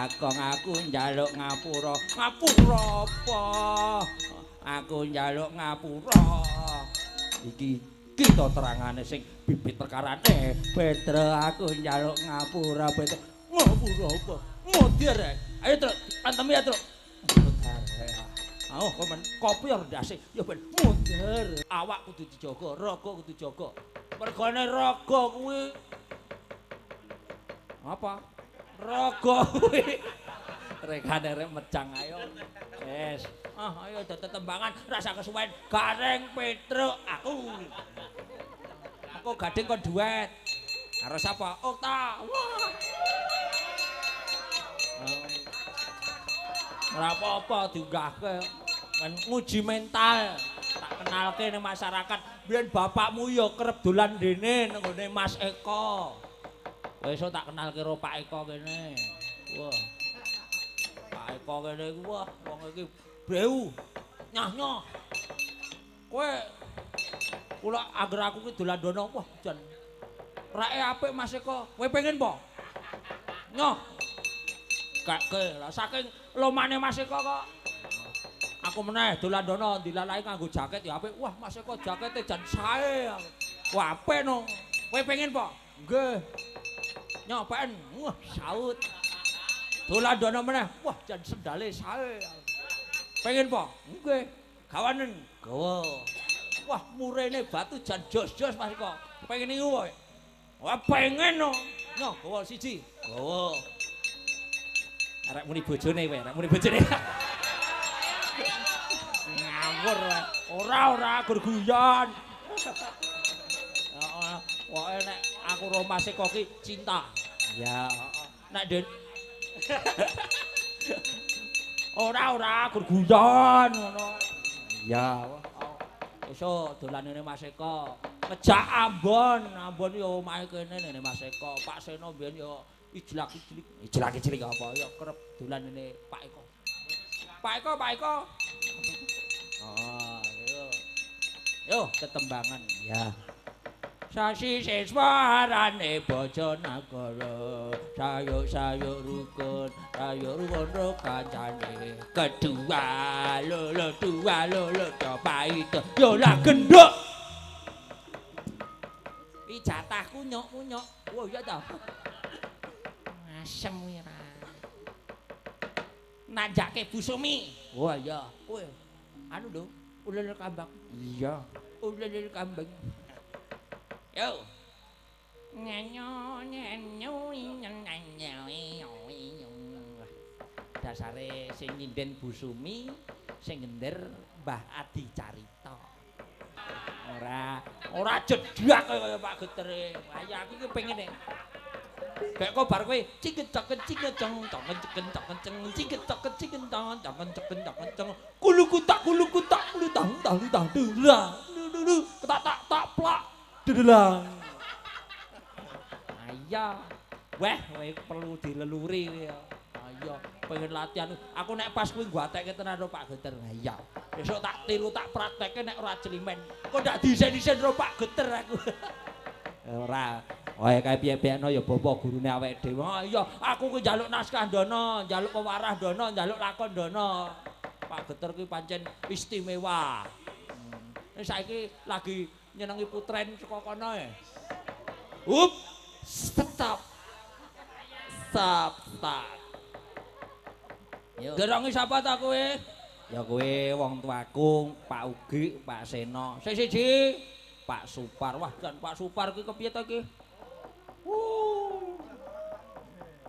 Bagong aku njaluk ngapura. Ngapura apa? Aku njaluk ngapura. Iki kita terangane sing bibit perkarane. Petro aku njaluk ngapura, Petro. Ngapura apa? Modar. Ayo, Truk, antemi ya, Truk. Modar. Oh, komen kopi ora ndase. Ya ben modar. Awak kudu dijaga, raga kudu dijaga. Mergane raga kuwi apa? Raga kuwi rekane rek mecang ayo. Wes. Ah, ayo tetembangan rasa kesuwen Gareng Petruk aku. Aku gading kon duet. Karo sapa? Okta. Wah. Ora apa-apa diunggahke. Men nguji mental. Tak kenalke ning masyarakat. Biyen bapakmu ya kerep dolan dene nang nggone Mas Eko. Wis tak kenalke karo Pak Eko kene. Wah. Pak Eko kene iku wah wong iki breu. Nyah-nyoh. Kowe kula angger aku ki dolan dono wah jan. Rake apik Mas Eko. Kowe pengen po? Nyoh. Gake lah saking lomane Mas Eko kok. Aku meneh dolan dono dilalai nganggo jaket ya apik. Wah Mas Eko jakete jan sae. Wah apik no. Kowe pengen po? Nggih. Nyobaen. Wah saut. Dolan dono meneh. Wah jan sendale sae. Pengen po? Nggih. Gawanen. Gawa. Wah murene batu jan jos-jos Mas Eko. Pengen iku kowe? Wah pengen no. Nyoh gawa siji. Gawa. Arek muni bojone kowe, arek muni bojone. Ngawur wae. Ora ora gur guyon. Heeh, pokoke nek aku ro Mas Eko ki cinta. Ya, heeh. Nek den ora ora gur guyon ngono. Ya, esuk dolanane Mas Eko. Ngejak Ambon, Ambon yo omahe kene nene Mas Eko. Pak Seno mbiyen yo ijlak-ijlik. Ijlak-ijlik apa ya kerep dolanane Pak Eko. Pak Eko, Pak Eko. Oh, yo. Yo tetembangan ya. Sasi siswarane Bojonegoro, sayuk-sayuk rukun, sayuk rukun ro kancane. Kedua lolo dua lolo coba itu. Yo lah genduk. Iki jatahku nyok-nyok. Wah iya ta. Asem kuwi ra. Nanjake Bu Sumi. Wah iya, kowe anu lho, ulul kambang. Iya, ulul kambang. Yo. Nyanyo nyanyo nyanyo. Dasare sing nyinden Bu Sumi, sing ngender Mbah Adi Carita. Ora, ora jedak kaya Pak Getere. Wah ya aku ki pengen. Kayak kok bar kowe cingket ceket cingket ceng ceket ceket ceng cingket ceket cingket tang ceket ceket ceng kuluku tak kulu tang tang tang dula lu tak tak tak plak delang. Ayo weh kowe perlu dileluri ya. Ayo pengen latihan aku nek pas kuwi nggatekke tenan ro Pak Geter. Iya besok tak tiru tak praktekke nek ora jelimen kok ndak disen-isen ro Pak Geter aku. Ora. Wae kae piye-piyekno ya bapak gurune awake dhewe. Ah iya, aku ku njaluk naskah ndono, njaluk pewarah ndono, njaluk lakon ndono. Pak Geter kuwi pancen istimewa. Saiki lagi nyenengi putren saka kono e. Hup, stop. Stop, stop. Yo. Gerongi sapa ta kowe? Ya kowe wong tuaku, Pak Ugi, Pak Seno. Sing siji Pak Supar. Wah, jan Pak Supar ki kepiye ta iki?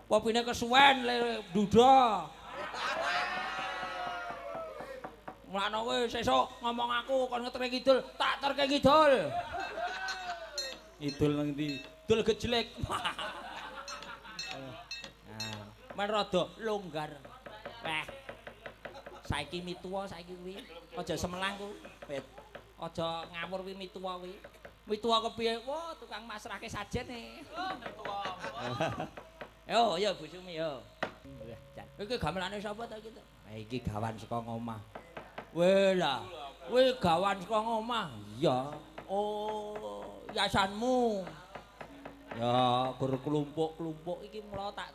Popine kesuwen le duda. Mulane kowe sesuk ngomong aku kon ngeterke kidul, tak terke kidul. Ngidul nang ndi? Dul gejlek. Nah, men rada longgar. Weh. Saiki mituwa saiki kuwi. Aja semelang ku. Aja ngawur kuwi mituwa kuwi. Mituwa kepiye? Wah, tukang masrahke sajen e. Yo, yo Bu Sumi yo. Iki gamelane sapa ta iki? Iki gawan saka ngomah. Weh lah, kowe gawan saka ngomah. Iya. Oh, yasanmu. Ya, gur klumpuk-klumpuk iki mula tak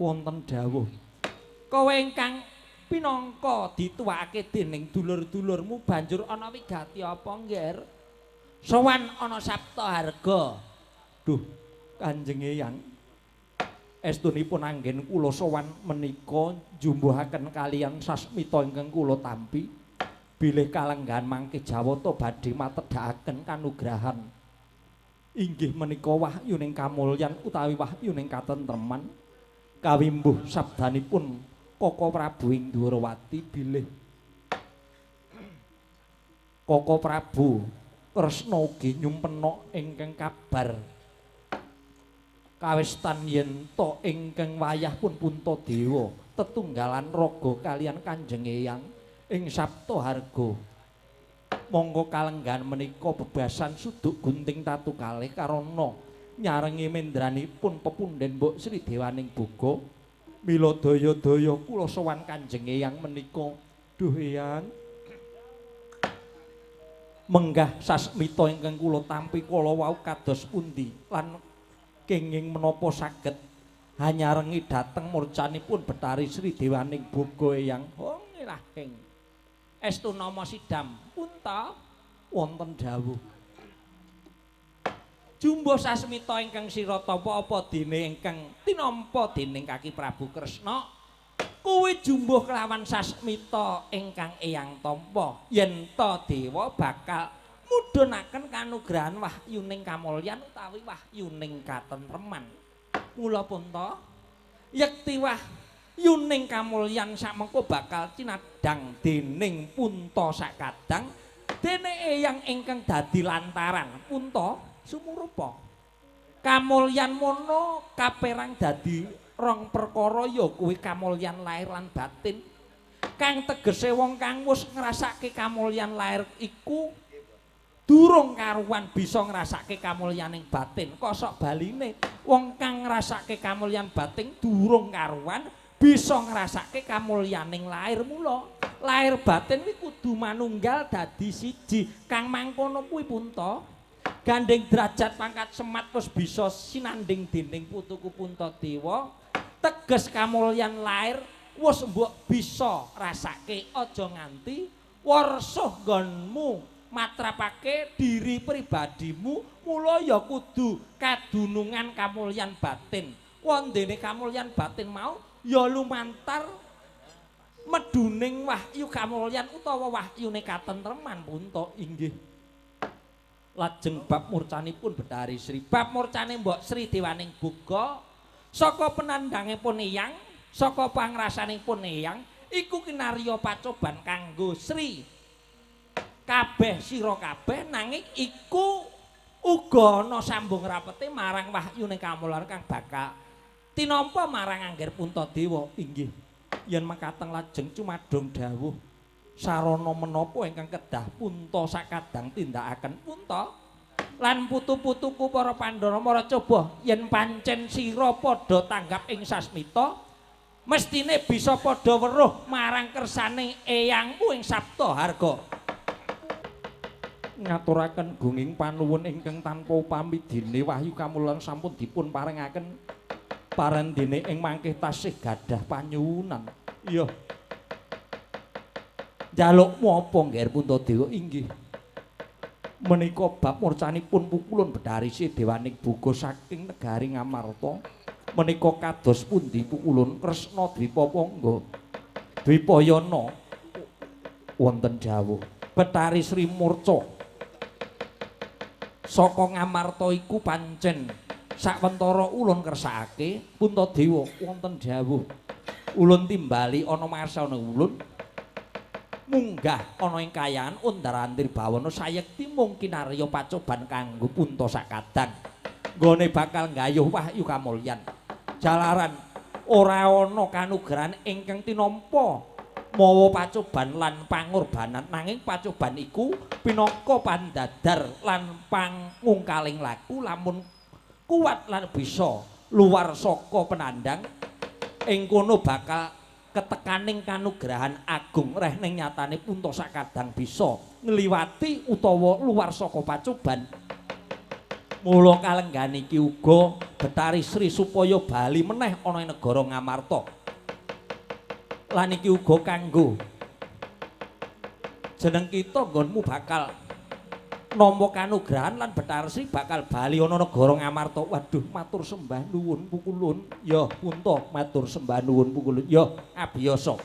Wonten dawuh. Kowe ingkang pinangka dituwakake dening dulur-dulurmu banjur ana wigati apa, Ngger? Sowan ana Sapta Harga. Duh, Kanjeng Eyang. Estunipun anggen kula sowan menika njumbuhaken kaliyan sasmita ingkang kula tampi bilih kalenggahan mangke Jawata badhe matedhakaken kanugrahan. Inggih menika wahyuning kamulyan utawi wahyuning katentreman. Kawimbuh sabdanipun Koko Prabu ing Dwarawati bilih Koko Prabu Kresna ugi nyumpena ingkang kabar kawestan yen ta ingkang wayah pun Puntadewa tetunggalan raga kaliyan Kanjeng Eyang ing Sapta Harga. Monggo kalenggahan menika bebasan suduk gunting tatu kalih karana nyarengi mendranipun pepundhen Mbok Sri Dewaning Boga. Mila daya-daya kula sowan Kanjeng Eyang menika. Duh Eyang, menggah sasmita ingkang kula tampi kala wau kados pundi lan kenging menapa saged hanyarengi dhateng murcanipun Betari Sri Dewaning Boga Eyang. Oh ngelahing estu nama sidam punta wonten dawuh. Jumbuh sasmita ingkang sira tampa apa dene ingkang tinampa dening Kaki Prabu Kresna kuwi jumbuh kelawan sasmita ingkang Eyang tampa yen ta dewa bakal mudhunaken kanugrahan wahyuning kamulyan utawi wahyuning katentreman. Mula punta yekti wahyuning kamulyan samengko bakal cinadhang dening Punta sakadang dene Eyang ingkang dadi lantaran Punta sumurupa. Kamulyan mono kaperang dadi rong perkara ya kuwi kamulyan lair lan batin. Kang tegese wong kang wis ngrasake kamulyan lair iku durung karuan bisa ngrasake kamulyaning batin. Kosok baline wong kang ngrasake kamulyan batin durung karuan bisa ngrasake kamulyaning lair. Mula lair batin kuwi kudu manunggal dadi siji. Kang mangkono kuwi Punta gandeng derajat pangkat semat wis bisa sinanding dening putuku Puntadewa. Teges kamulyan lair wis mbok bisa rasake, aja nganti warsuh nggonmu matrapake diri pribadimu. Mula ya kudu kadunungan kamulyan batin. Wondene kamulyan batin mau ya lumantar meduning wahyu kamulyan utawa wahyune katentreman Punta. Inggih. Lajeng bab murcanipun Betari Sri. Bab murcane Mbok Sri Dewaning Boga saka penandhangipun Eyang, saka pangrasanipun Eyang iku kinarya pacoban kanggo Sri kabeh sira kabeh, nanging iku uga ana sambung rapete marang wahyune kamulyan kang bakal tinampa marang Angger Puntadewa. Inggih. Yen mekaten lajeng cumadong dawuh sarana menapa ingkang kedah Punta sakadang tindakaken Punta lan putu-putuku para Pandhara mara coba yen pancen sira padha tanggap ing sasmita mestine bisa padha weruh marang kersane eyangmu ing Sapta Harga. Ngaturaken gunging panuwun ingkang tanpa upami dene wahyu kamulyan sampun dipun parengaken parendene ing mangke tasih gadah panyuwunan. Iya. Njalukmu apa Ngger Puntadewa? Inggih. Menika bab murcanipun pukulun Betari Sri Dewaning Boga saking negari Ngamarta. Menika kados pundi pukulun Kresna Dwipapangga Dwipayana wonten dawuh Betari Sri murca saka Ngamarta iku pancen sawentara ulun kersakake Puntadewa wonten dawuh ulun timbali ana marsana ulun munggah ana ing kayangan Undar-andir bawana sayekti mung kinarya pacoban kanggo Punta sakadang nggone bakal nggayuh wahyu kamulyan. Jalaran ora ana kanugrahan ingkang tinampa mawa pacoban lan pangorbanan, nanging pacoban iku pinangka pandadar lan pangungkaling laku lamun kuat lan bisa luar saka penandang ing kono bakal ketekaning kanugrahan agung reh ning nyatane Punta sakadang bisa ngliwati utawa luar saka pacoban. Mula kalenggan iki uga Betari Sri supaya bali meneh ana ing negara Ngamarta. Lan iki uga kanggo jeneng kita nggonmu bakal nampa kanugrahan lan Betari Sri bakal bali ana negara Ngamarta. Waduh, matur sembah nuwun Pukulun. Ya, Punta, matur sembah nuwun Pukulun. Ya, abiyasa.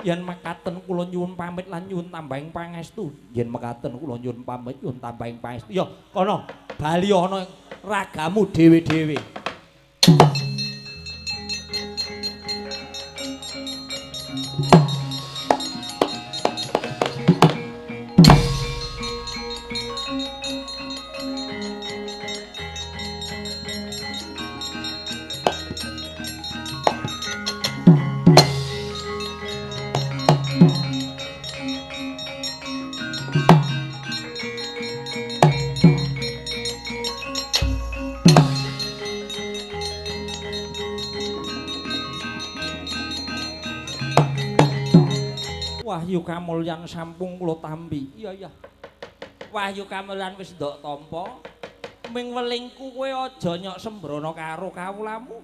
Yen mekaten kula nyuwun pamit lan nyuwun tambahing pangestu. Yen mekaten kula nyuwun pamit nyuwun tambahing pangestu. Ya, kono bali ana ragamu dhewe-dhewe. Wahyu kamulyan sampun kula tampi. Iya iya. Wahyu kamulyan wis ndok tampa. Ming welingku kowe aja nyok sembrono karo kawulamu.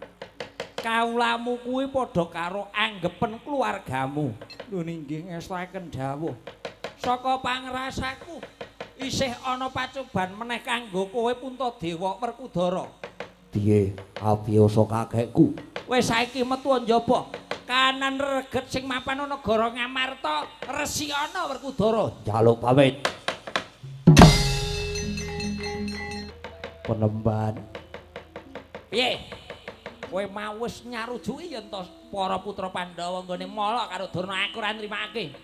Kawulamu kuwi padha karo anggepen keluargamu. Lho inggih ngestaken dawuh. Saka pangrasaku isih ana pacoban meneh kanggo kowe Puntadewa Werkudara. Piye abiyasa kakekku? Wis saiki metu njaba. Kanan reget sing mapan negara Ngamarta, resikana Werkudara. Njaluk pamit. Penemban. Piye? Kowe mau wis nyarujuki yen to para putra Pandhawa nggone malak karo Durna, aku ora nrimake.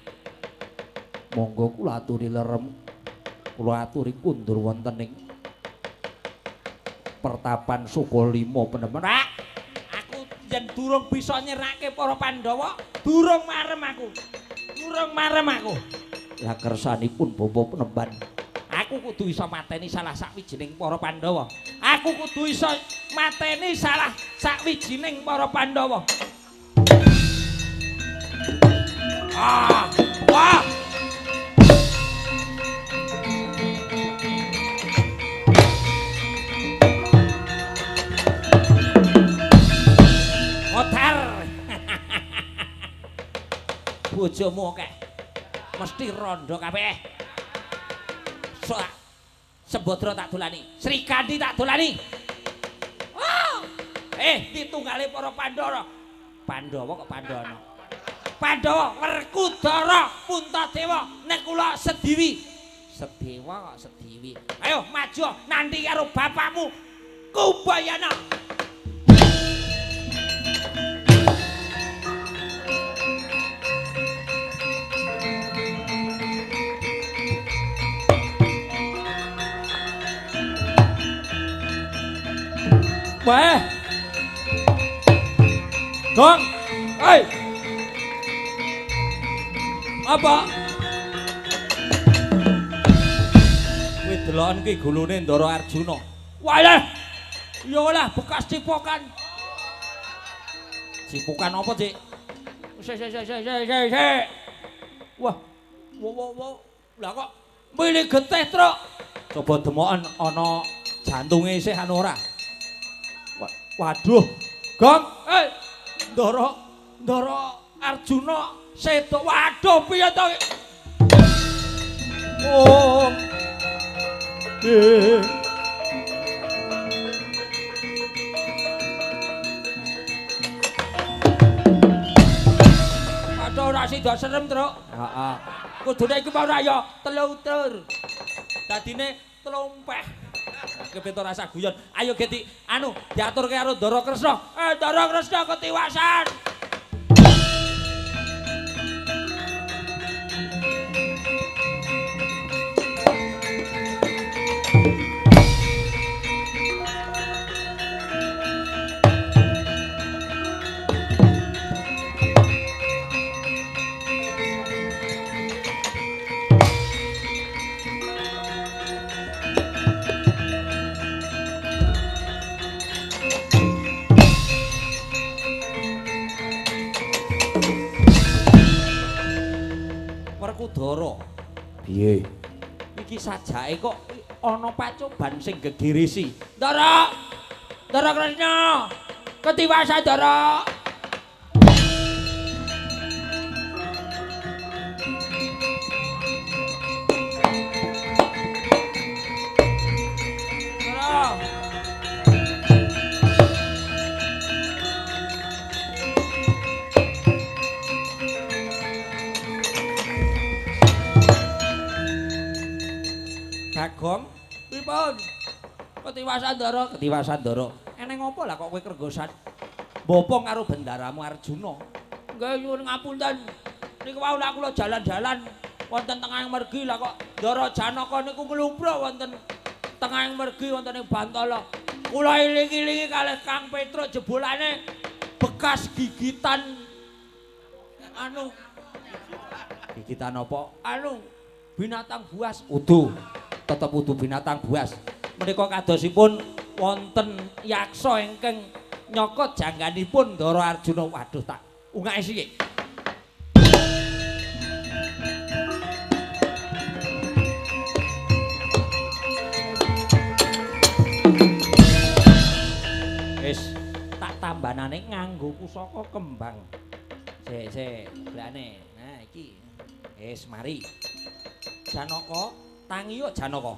Monggo kula aturi lerem. Kula aturi kundur wonten ing pertapan Sukalima penemban. Yen durung bisa nyerake para Pandhawa, durung marem aku. Durung marem aku. Lah kersanipun Bapak penemban, aku kudu iso mateni salah sakwijining para Pandhawa. Aku kudu iso mateni salah sakwijining para Pandhawa. Ah, wah. Modar. Bojomu akeh. Mesti rondo kabeh. Sok Sembadra tak dolani, Srikandi tak dolani. Oh. Ditunggale para Pandhawa. Pandhawa kok Pandhana. Pandhawa Werkudara Puntadewa nek kula Sediwi. Sedewa kok Sediwi. Ayo maju nanti karo bapakmu Kumbayana. Wah. Gong. Hei. Apa? Kowe deloken ki gulune Ndara Arjuna. Wah lah. Ya lah bekas cipokan. Cipokan apa, Cik? Sik sik sik sik sik sik. Wah. Wo wo wo. Lah kok milih getih, Truk. Coba demoken ana jantunge isih anu ora? Waduh, Gong, Ndara, Ndara Arjuna sedo. Waduh, piye to? Oh. Waduh, ora sida serem, Truk. Heeh. Kudune iki ora ya telutur. Dadine tlompeh. Kebeto rasa guyon. Ayo geti anu diaturke karo Ndara Kresna. Ndara Kresna ketiwasan. Werkudara. Piye? Iki sajake kok Ana pacoban sing gegirisi. Ndara! Ndara Kresna! Ketiwasan Ndara! Ndara! Bagong, pripun? Ketiwasan Ndara, ketiwasan Ndara. Eneng apa lah kok kowe kergosan? Bopong karo bendaramu Arjuna. Nggih nyuwun ngapunten. Niku wau lak kula jalan-jalan wonten tengahing mergi lah kok Ndara Janaka niku nglumpruk wonten tengahing mergi wonten ing Bantala. Kula iling-ilingi kalih Kang Petruk jebulane bekas gigitan anu. Gigitan apa? Anu binatang buas. Udu. Tetep udu binatang buas. Menika kadosipun wonten yaksa ingkang nyokot jangganipun Ndara Arjuna. Waduh tak ungake sithik. Wis tak tambanane nganggo pusaka kembang. Sik sik, blane. Nah iki. Wis mari. Janaka, tangi yuk Janaka.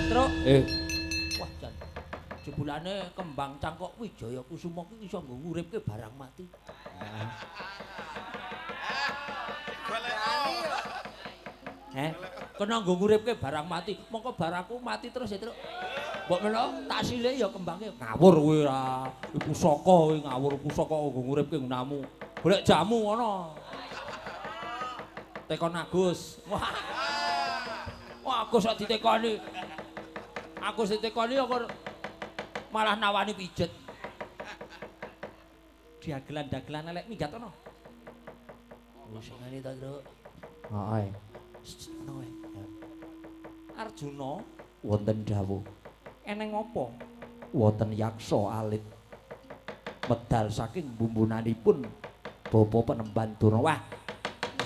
Truk. Wah, jan. Jebulane kembang cangkok Wijaya Kusuma ki iso nggo nguripke barang mati. Kena nggo nguripke barang mati, mongko barangku mati terus ya, Truk. Mbok menawa tak silih ya kembange ngawur kowe ora. Pusaka kowe ngawur pusaka nggo nguripke nggunamu. Golek jamu ngono. Tekon Agus. Wah. Wah, Agus kok ditekoni. Agus ditekoni kok malah nawani pijet. Dagelan-dagelan elek minggat ana. Wis ngene ta, Truk. Heeh. Ngono wae. Arjuna wonten dawuh. Eneng apa? Wonten yaksa alit medal saking bumbunanipun Bapa Penemban Durna. Wah.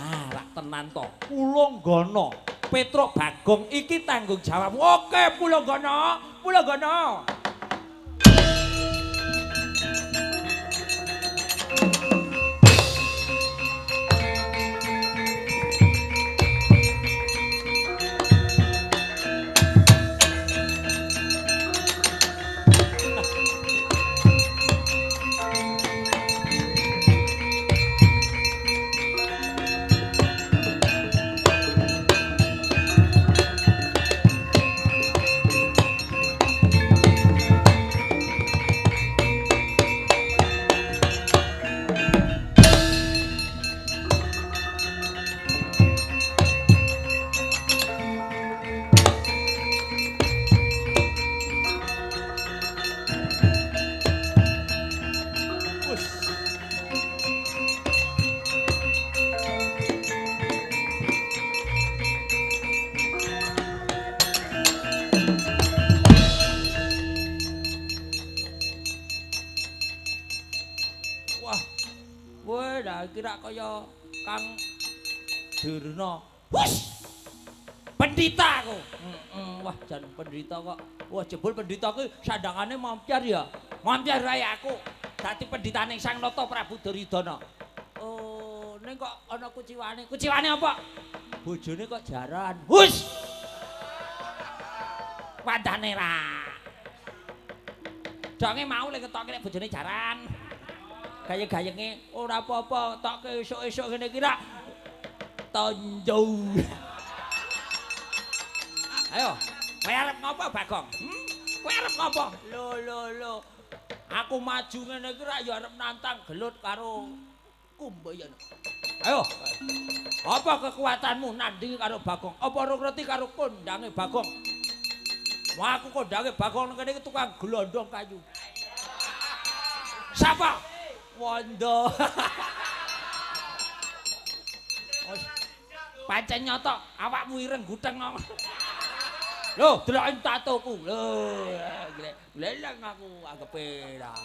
Ah, rak tenan to. Pulonggana, Petruk Bagong iki tanggung jawabmu. Oke, Pulonggana, Pulonggana. Kira kaya Kang Durna. Hus! Pendhita aku. Wah, jan pendhita kok. Wah, jebul pendhita kuwi sandangane mampir ya. Mampir wae aku. Dadi pendhitane Sang Nata Prabu Duryudana. Oh, ning kok ana kuciwane. Kuciwane apa? Bojone kok jaran. Hus! Wandane ra. Donge mau lek ketoke nek bojone jaran. Gayeng-gayenge ora apa-apa, tokke esuk-esuk ngene iki rak tonjo. Ayo, kowe arep ngopo Bagong? Kowe arep ngopo? Lho lho lho. Aku maju ngene iki rak ya arep nantang gelut karo Kumbayana. Ayo. Apa kekuatanmu nandingi karo Bagong? Apa ora ngerti karo kondange Bagong? Wah, aku kondange Bagong ngene iki tukang glondong kayu. Sapa? Wondo. Pancen nyata awakmu ireng guteng kok. Lho, deloken tatoku. Lho, gleleng aku anggepe lah.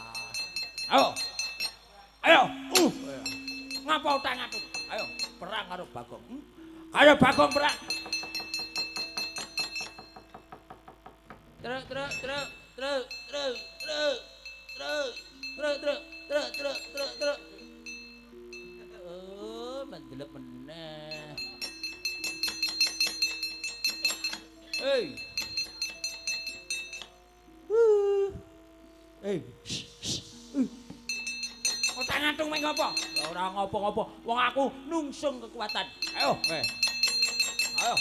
Ayo. Ayo. Ngapa utang aku? Ayo perang karo Bagong. Ayo Bagong perang. Truk truk truk truk truk truk truk truk truk truk truk truk truk. Oh, mendelep meneh. Hei. Hei. Utang ngatung mek ngopo? Ora ngopo-ngopo, wong aku nungsung kekuatan. Ayo, ayo.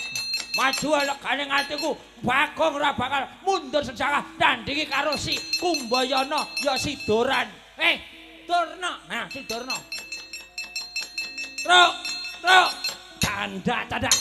Maju legane atiku, Bagong ora bakal mundur sejarah tandingi karo si Kumbayana ya si Doran. Durna. Nah, si Durna. Truk, truk. Candak, candak.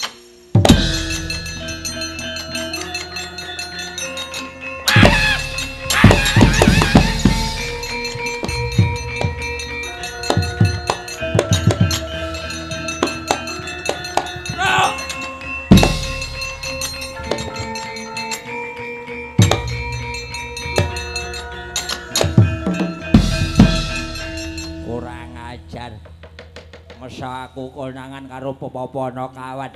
Mesa aku konangan karo Ponokawan.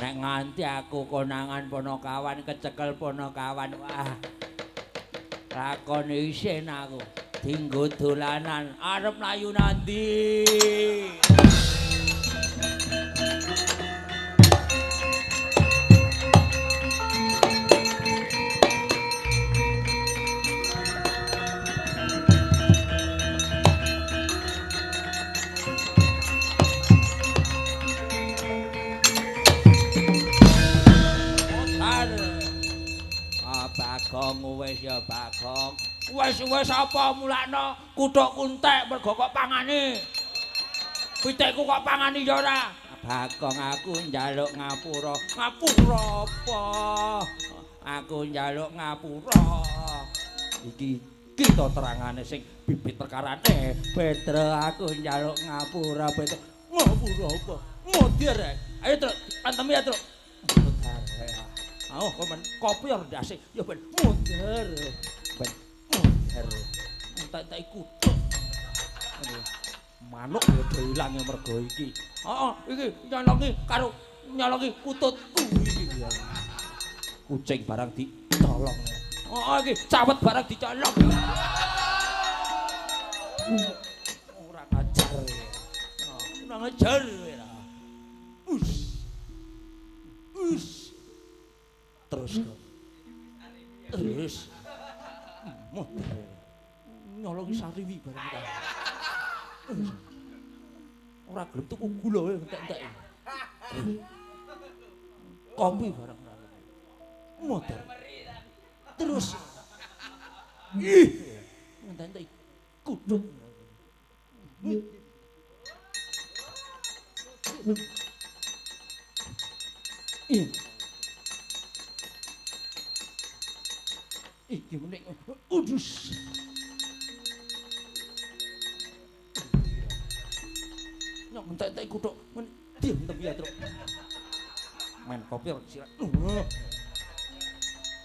Nek nganti aku konangan Ponokawan, kecekel Ponokawan, wah. Lakon isin aku. Dinggo dolanan arep mlayu nandi. Bagong wis ya Bagong. Wis apa mulakno kuthuk kuntek mergo kok pangani. Pitikku kok pangani ya ora. Bagong aku njaluk ngapura. Ngapura apa? Aku njaluk ngapura. Iki kita terangane sing bibit perkarane. Petro aku njaluk ngapura, Petro. Ngapura apa? Modir. Ayo Truk, pantem ya Truk. Oh, kok men kopi ora ndase ya ben mundur. Ben mundur. Entek-entek kuthuk. Manuk ya do ilang mergo iki. Heeh, iki nyolongi karo nyolongi kututku iki. Kucing barang dicolong. Heeh, iki cawet barang dicolong. Ora ngajar. Ora ngajar. Us. Us. Terus kok. Terus. Nyolongi sariwi barang ta. Ora gelem tuku gula entek-entek. Kopi barang ora. Motor. Terus. Ih, entek-entek kudung. Ih. Iki menik udus. Nyok entek-entek kuthuk men dientem ya, Truk. Main kopi ora sira.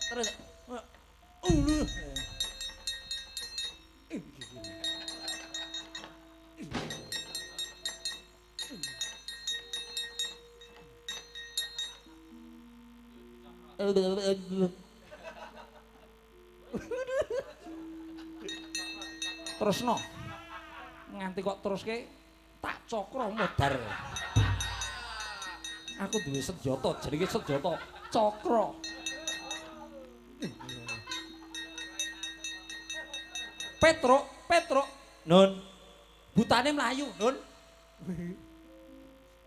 Terus. Terusno. Nganti kok teruske tak cokro modar. Aku duwe senjata, jenenge senjata cakra. Petruk, Petruk. Nun. Butane mlayu, Nun.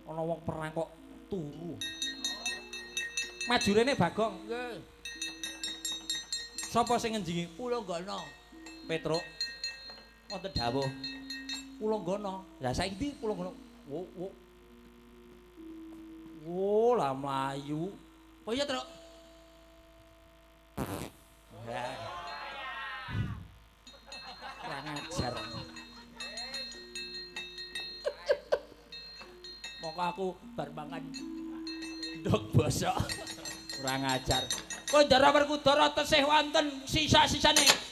Ana wong perang kok turu. Maju rene Bagong. Nggih. Sapa sing ngenjingi? Pulanggono. Petruk. Wonten dawuh. Pulanggono. Lah saiki ndi Pulanggono? Wo wo. Wo lah mlayu. Apa iya, Truk? Kurang ajar. Moko aku bar mangan ndog bosok. Kurang ajar. Kandara Werkudara tesih wonten sisa-sisane.